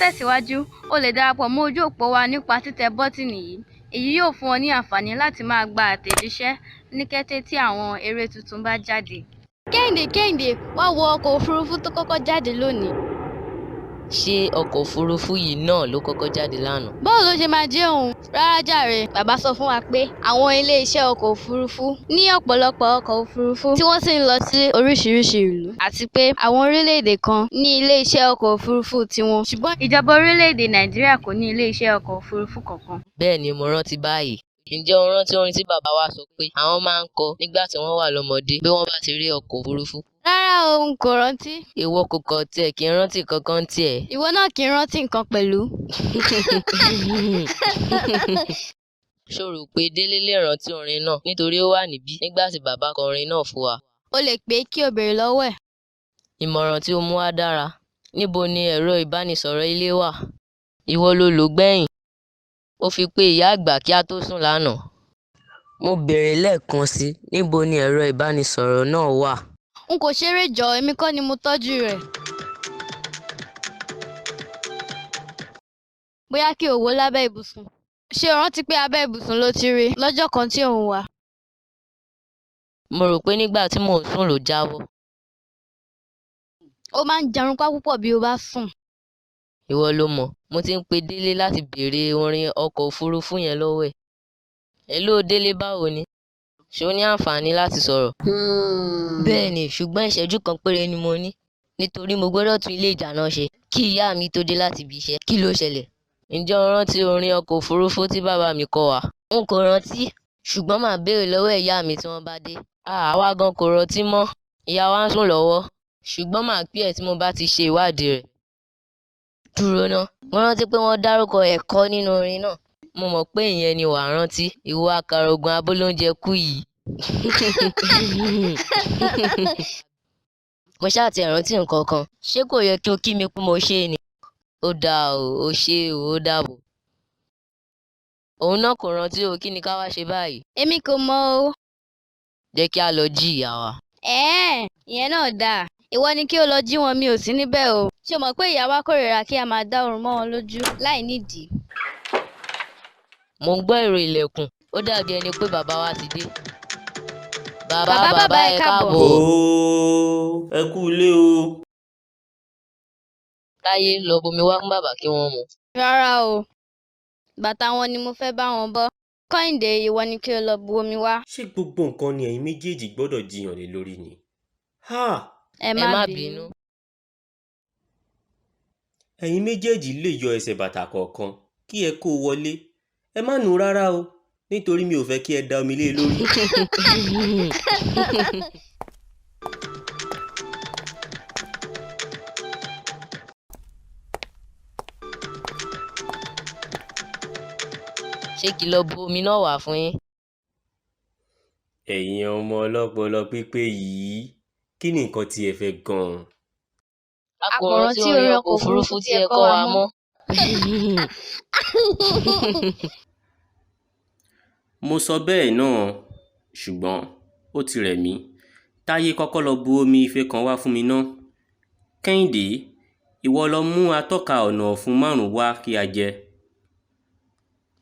Tẹ̀síwájú, o lè darapọ̀ mọ́ ojú òpó wa nípa títẹ bọ́tìnì yìí, èyí yóò fún ọ ní àǹfààní láti máa gba àtẹ̀jíṣẹ́ ní kété tí àwọn eré tuntun bá jáde. Kẹ́hìndé, Kẹ́hìndé, wá wo ọkọ̀ òfuurufú tó kọ́kọ́ jáde lónìí. Ṣé ọkọ̀ òfuurufú yìí náà ló kọ́kọ́ jáde lánàá? Báwo ló ṣe máa jẹ́ òun? Rárá jàre, bàbá sọ fún wa pé àwọn ilé iṣẹ́ ọkọ̀ òfuurufú ní ọ̀pọ̀lọpọ̀ ọkọ̀ òfuurufú tí wọ́n sì ń lọ sí oríṣiríṣi ìlú àti pé àwọn orílẹ̀-èdè kan ní ilé iṣẹ́ ọkọ̀ òfuurufú tiwọn. Ṣùgbọ́n ìjọba orílẹ̀-èdè Nàìjíríà kò ní ilé iṣẹ́ ọkọ̀ òfuurufú kankan. Bẹ́ẹ̀ni, mo rántí báyìí. Ǹjẹ́ o rántí orin tí bàbá wa sọ pé àwọn máa ń kọ nígbà tí wọ́n wà lọ́mọdé bí wọ́n bá ti rí ọkọ̀ òfuurufú? Rárá o, n kò rántí. Ìwọ kò kàn tiẹ̀ kí ń rántí nǹkankan ní tiẹ̀. Ìwọ náà kì í rántí nǹkan pẹ̀lú. Ṣo rò pé Délé lè rántí orin náà nítorí ó wà níbí nígbà tí bàbá kọ orin náà fún wa? O lè pè é kí o béèrè lọ́wọ́ ẹ̀. Ìmọ̀ràn tí o mú wá dára. Níbo ni ẹ̀rọ ìbánisọ̀rọ̀ ilé wà? Ìwọ lo lòó gbẹ̀yìn. O fi pe ìyá àgbà kí a tó sùn lánàá. Mo bèèrè lẹ́ẹ̀kan si, níbo ni ẹ̀rọ ìbánisọ̀rọ̀ náà wà? N kò ṣeré jọ̀ọ́, èmi kọ́ ni mo tọ́jú rẹ̀. Bóyá kí o wò ó lábẹ́ ibùsùn. Ṣé o rántí pé abẹ́ ibùsùn lo ti rí i lọ́jọ́ kan tí ò ń wa? Mo rò pé nígbà tí mò ń sùn ló jábọ́. O máa ń jarunpá púpọ̀ bí o bá sùn. Ìwọ ló mọ̀. Mo ti ń pe Délé láti bèèrè orin ọkọ̀ òfuurufú yẹn lọ́wọ́ ẹ̀. Hello Délé, báwo ni? Ṣé o ní àǹfààní láti sọ̀rọ̀? Bẹ́ẹ̀ni, ṣùgbọ́n ìṣẹ́jú kan péré ni mo ní. Nítorí mo gbọ́dọ̀ tún ilé ìdáná ṣe kí ìyá mi tó dé láti ibi iṣẹ́. Kí ló ṣẹlẹ̀? Ǹjẹ́ o rántí orin ọkọ̀ òfuurufú tí bàbá mi kọ wá? N kò rántí, ṣùgbọ́n màá béèrè lọ́wọ́ ìyá mi tí wọ́n bá dé. Àwa gan kò rántí mọ́. Ìyá wa ń sùn lọ́wọ́. Ṣùgbọ́n màá pè ẹ́ tí mo bá ti ṣe ìwádìí rẹ̀. Dúró ná, mo rántí pé wọ́n dárúkọ ẹ̀kọ nínú orin náà. Mo mọ̀ pé ìyẹn ni wàá rántí, ìwọ àkàrà ògùn abólóúnjẹkú yìí. Mo ṣáà ti ẹ̀ rántí nǹkan kan. Ṣé kò yẹ kí o kí mi pé mo ṣé ni? Ó dáa o, o ṣé o, ó dàbọ̀. Òun náà kò rántí o, kí ni ká wá ṣe báyìí? Èmi kò mọ̀ o. Jẹ́ kí á lọ jí ìyá wa. Ẹ̀ẹ́n, ìyẹn náà dáa. Ìwọ ni kí o lọ jí wọn, mi ò sí níbẹ̀ o. Ṣé o mọ̀ pé ìyá wa kórìíra kí a máa dá oorun mọ́ wọn lójú láì nídìí? Mò ń gbọ́ ìró ilẹ̀kùn, ó dàbí ẹni pé bàbá wa ti dé. Bàbá Bàbá bàbá bàbá ẹ ẹ káàbọ̀. káàbọ̀. Ooo, ẹ kú ilé o. Táyé, lọ bomi wá fún bàbá kí wọ́n mu. Rárá o, bàtà wọn ni mo fẹ́ bá wọn bọ́. Kẹ́hìndé, ìwọ ni kí o lọ bu omi wá. Ṣé gbogbo nǹkan ni ẹ̀yin méjèèjì gbọ́dọ̀ jiyàn lé lórí ni? Ha! Ẹ Ẹ má má bínú. bínú. Ẹ̀yin méjèèjì lè yọ ẹsẹ̀ bàtà kọ̀ọ̀kan kí ẹ kó o wọlé. Ẹ má nù ú rárá o, nítorí mi ò fẹ́ kí ẹ da omi lé e lórí. Ṣé kí n lọ bu omi náà wá fún yín? Ẹ̀yin ọmọ ọlọ́pọlọ pípé yìí, kí ni nǹkan tí ẹ fẹ́ gan-an? A kò rántí orin ọkọ̀ òfuurufú tí ẹ kọ́ wa mọ́. Mo sọ bẹ́ẹ̀ náà, ṣùgbọ́n ó ti rẹ̀ mí. Táyé kọ́kọ́ lọ bu omi ife kan wá fún mi ná. Kẹ́hìndé, ìwọ lọ mú atọ́ka ọ̀nà ọ̀fun márùn-ún wá kí a jẹ.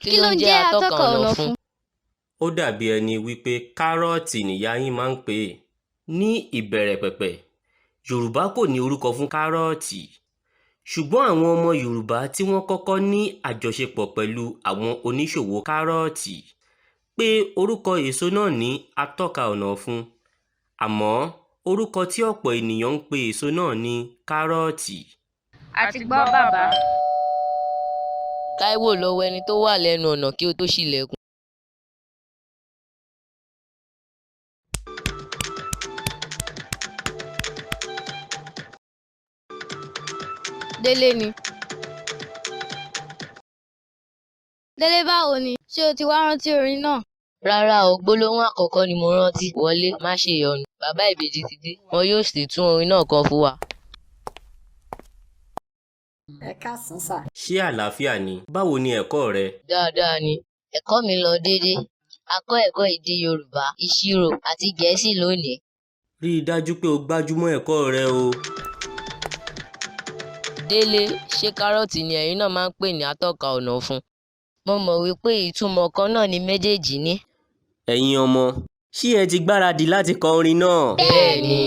Kí ló ń jẹ́ atọ́ka ọ̀nà ọ̀fun? Ó dàbí ẹni wípé kárọ́ọ̀tì nìyá yín máa ń pè é. Ní ìbẹ̀rẹ̀pẹ̀pẹ̀, Yorùbá kò ní orúkọ fún kárọ́ọ̀tì. Ṣùgbọ́n àwọn ọmọ Yorùbá tí wọ́n kọ́kọ́ ní àjọṣepọ̀ pẹ̀lú àwọn oníṣòwò kárọ́ọ̀tì pé orúkọ èso náà ní atọ́ka ọ̀nà ọ̀fun. Àmọ́ orúkọ tí ọ̀pọ̀ ènìyàn ń pe èso náà ni kárọ́ọ̀tì. A ti gbọ́ bàbá. Táíwò, lọ wo ẹni tó wà lẹ́nu ọ̀nà kí o tó ṣí ilẹ̀kùn. Délé ni. Délé báwo ni? Ṣé o ti wá rántí orin náà? Rárá o, gbólóhùn àkọ́kọ́ ni mo rántí. Wọlé, má ṣe ìyọnu, bàbá ìbejì ti dé, wọn yóò sì tún orin náà kọ fún wa. Ẹ káàsán sà. Ṣé àlàáfíà ni? Báwo ni ẹ̀kọ́ rẹ? Dáadáa ni, ẹ̀kọ́ mi lọ dédé. A kọ́ ẹ̀kọ́ èdè Yorùbá, ìṣirò àti Gẹ̀ẹ́sì lónìí. Rí i dájú pé o gbájúmọ́ ẹ̀kọ́ rẹ o. Délé, ṣé kárọ́ọ̀tì ni ẹ̀yin náà máa ń pè ní atọ́ka ọ̀nà ọ̀fun? Mo mọ̀ wípé ìtumọ̀ kan náà ni méjéèjì ní. Ẹ̀yin ọmọ, ṣé ẹ ti gbáradì láti kọ orin náà? Bẹ́ẹ̀ni.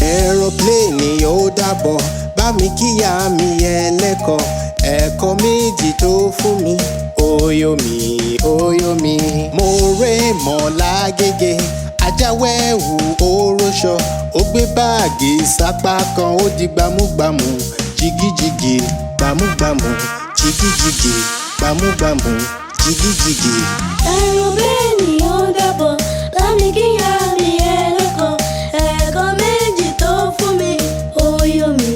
Aeroplane ó dàbọ̀, bá mi kíyà mi ẹlẹ́kọ̀ọ́, ẹ̀kọ́ méjì tó fún mi, óyó mi, óyó mi. Mo ré mọ́ lágége, ajáwẹ́wù ó róṣọ, ó gbé báàgì sápá kan, ó di gbámúgbámú, jìgìjìgì, gbámúgbámú, jìgìjìgì, gbámúgbámú, jìgìjìgì. Aeroplane ó dàbọ̀, bá mi kíyà mi ẹlẹ́kọ̀ọ́, ẹ̀kọ́ méjì tó fún mi, óyó mi,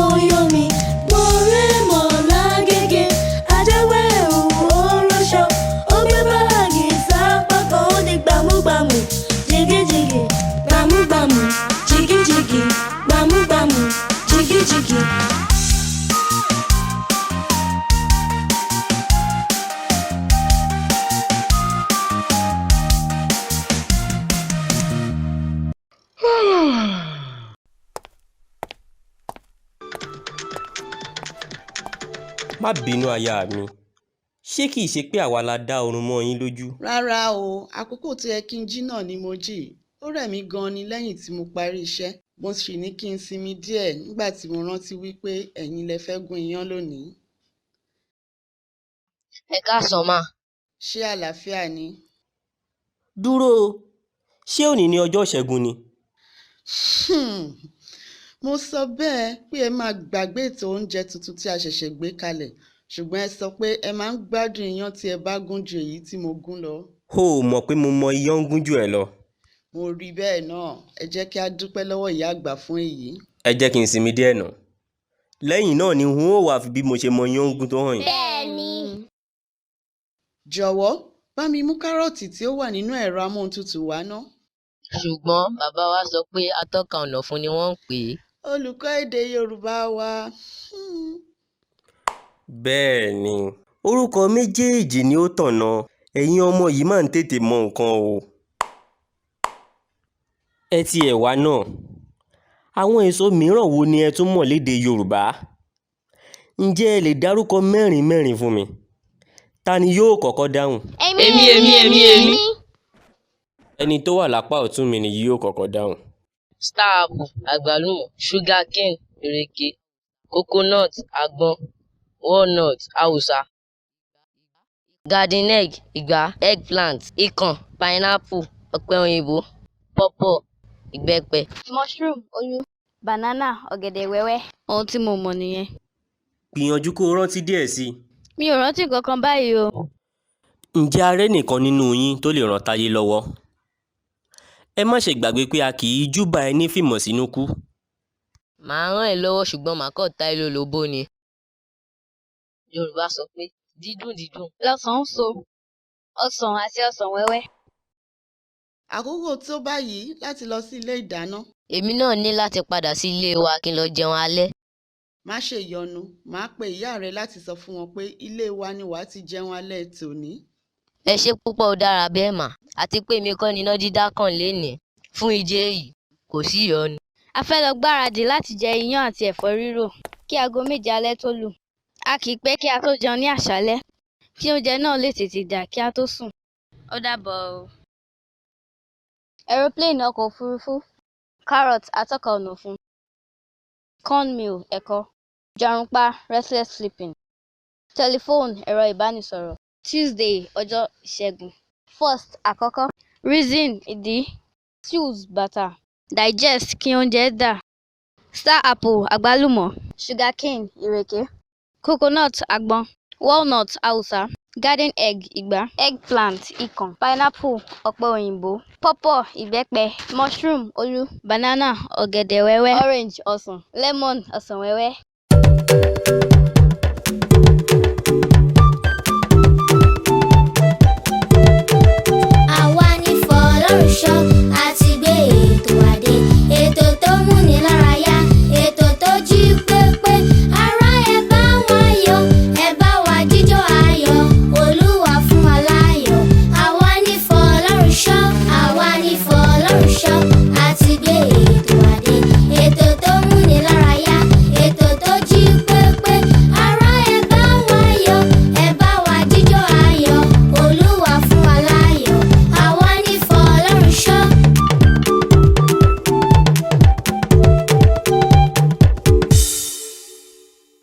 óyó mi. Mo ré mọ́ lágége, ajáwẹ́wù ó róṣọ, ó gbé báàgì sápá kan, ó di gbámúgbámú, jìgìjìgì, gbámúgbámú, jìgìjìgì, gbámúgbámú, jìgìjìgì. Má bínú aya mi, ṣé kìí ṣe pé àwa la dá oorun mọ́ yín lójú? Rárá o, àkókò tó yẹ kí n jí náà ni mo jí. Ó rẹ̀ mí gan-an ni lẹ́yìn tí mo parí iṣẹ́. Mo sì ní kí n sinmi díẹ̀ nígbà tí mo rántí wípé ẹ̀yin lẹ fẹ́ gún iyán lónìí. Ẹ káàsán mà. Ṣé àlàáfíà ni? Dúró o, ṣé òní ni ọjọ́ ìṣẹ́gun ni? Mo sọ bẹ́ẹ̀ pé ẹ máa gbàgbé ètò oúnjẹ tuntun tí a ṣẹ̀ṣẹ̀ gbé kalẹ̀, ṣùgbọ́n ẹ sọ pé ẹ máa ń gbádùn iyán tí ẹ bá gún ju èyí tí mo gún lọ. O ò mọ̀ pé mo mọ iyán gún jù ẹ́ lọ. Mo rí bẹ́ẹ̀ náà, ẹ jẹ́ kí á dúpẹ́ lọ́wọ́ ìyá àgbà fún èyí. Ẹ jẹ́ kí n sinmi díẹ̀ ná. Lẹ́yìn náà ni n ó wá fi bí mo ṣe mọ iyán gún tó hàn yín. Bẹ́ẹ̀ni. Jọ̀wọ́, bá mi mú kárọ́ọ̀tì tí ó wà nínú ẹ̀rọ amóhuntutù wá ná. Ṣùgbọ́n bàbá wa sọ pé atọ́ka ọ̀nà ọ̀fun ni wọ́n ń pè é. Olùkọ́ èdè Yorùbá wa. Bẹ́ẹ̀ ni, orúkọ méjèèjì ni ó tọ̀nà. Ẹ̀yin ọmọ yìí máa ń tètè mọ nǹkan o. Ẹ ti ẹ̀ wá ná, àwọn èso mìíràn wo ni ẹ tún mọ̀ lédè Yorùbá? Ǹjẹ́ ẹ lè dárúkọ mẹ́rin mẹ́rin fún mi? Ta ni yóò kọ́kọ́ dáhùn? Èmi, Èmi, èmi, èmi, èmi. Ẹni tó wà lápá ọ̀tún mi ni yóò kọ́kọ́ dáhùn. Star apple, àgbálùmọ̀, sugarcane, ìrèké, coconut, àgbọn, walnut, awùsá, garden egg, ìgbá, eggplant, ikàn, pineapple, ọ̀pẹ òyìnbó, pawpaw, ìbẹ́pẹ. Mushroom, olú, banana, ọ̀gẹ̀dẹ̀ wẹ́wẹ́. Ohun tí mo mọ̀ nìyẹn. Gbìyànjú kó o rántí díẹ̀ sí i. Mi ò rántí nǹkan kan báyìí o. Ǹjẹ́ a rẹ́nìkan nínú yín tó lè ran Táyé lọ́wọ́? Ẹ má ṣe gbàgbé pé a kì í júbà ẹní fìmọ̀ sínú kú. Màá ràn ẹ́ lọ́wọ́ ṣùgbọ́n màá kàn ta ẹ́ lólobó ni. Yorùbá sọ pé dídùn dídùn Lọsàn ń so, ọsàn àti ọsàn wẹ́wẹ́. Àkókò tó báyìí láti lọ sí ilé ìdáná. Èmi náà ní láti padà sí ilé wa kí n lọ jẹun alẹ́. Má ṣe yọnu, màá pe ìyá rẹ láti sọ fún wọn pé ilé wa ni wàá ti jẹun alẹ́ tòní. Ẹ ṣé púpọ̀, ó dára bẹ́ẹ̀ mà, àti pé èmi kọ́ ni iná dídá kàn lénìí. Fún ìdí èyí, kò sí ìyọnu. A fẹ́ lọ gbáradì láti jẹ iyán àti ẹ̀fọ́ rírò kí aago méje alẹ́ tó lù. A kìí pẹ́ kí a tó jẹun ní àṣálẹ́ kí oúnjẹ náà lè tètè dà kí á tó sùn. Ó dàbọ̀ o. Aeroplane ọkọ̀ òfurufú, carrot atọ́ka ọ̀nà ọ̀fun, cornmeal ẹ̀kọ, jàrunpa restless sleeping, telephone ẹ̀rọ ìbánisọ̀rọ̀, Tuesday ọjọ́ ìṣẹ́gun, first àkọ́kọ́, reason ìdí, shoes bàtà, digest kí oúnjẹ dà, star apple àgbálùmọ̀, sugarcane ìrèké, coconut àgbọn, walnut awùsá, garden egg ìgbá, eggplant ikàn, pineapple ọ̀pẹ òyìnbó, pawpaw ìbẹ́pẹ, mushroom olú, banana ọ̀gẹ̀dẹ̀ wẹ́wẹ́, orange ọsàn, lemon ọsàn wẹ́wẹ́.